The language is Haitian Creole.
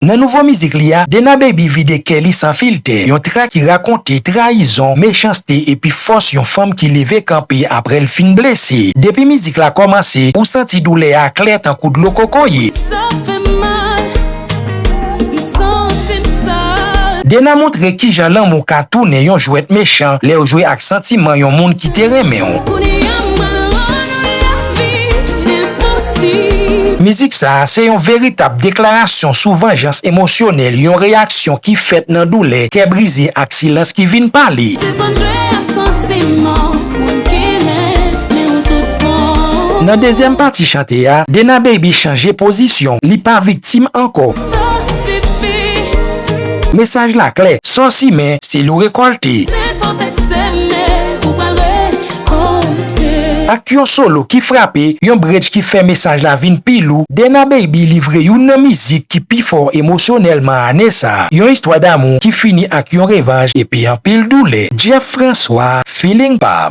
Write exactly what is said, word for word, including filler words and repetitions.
Nan nouvo mizik li a, Dena Baby vide kè li san filtè, yon trak ki rakonte trayizon, mechanste epi fòs yon fanm ki leve kanpe apre l fin blese. Depi mizik la kòmanse, ou santi doulè a klè tankou dlo kokoye. Sa fè mal, m santi m sal. Dena montre kijan lanmou ka tounen yon jwèt mechan lè w jwe ak santiman yon moun ki te renmen w. Kounye a m pral rann ou lavi enposib. Mizik sa a se yon veritab deklarasyon sou vanjans emosyonèl, yon reyaksyon ki fèt nan doulè, kè brize ak silans ki vin pale. Se fò n jwe ak santiman, moun ki renmen w tout bon. Nan dezyèm pati chante a, Dena Baby chanje pozisyon, li pa viktim ankò. Sa sifi. Mesaj la klè, sa w simen, se li w rekòlte. Se sa w te semen, ou pral rekòlte. Ak yon solo ki frape, yon bridge ki fè mesaj la vin pi lou, Dena Baby livre youn nan mizik ki pi fò emosyonèlman ane sa a. Yon istwa damou ki fini ak yon revanj epi anpil doulè. Jeff François, Feeling pa m.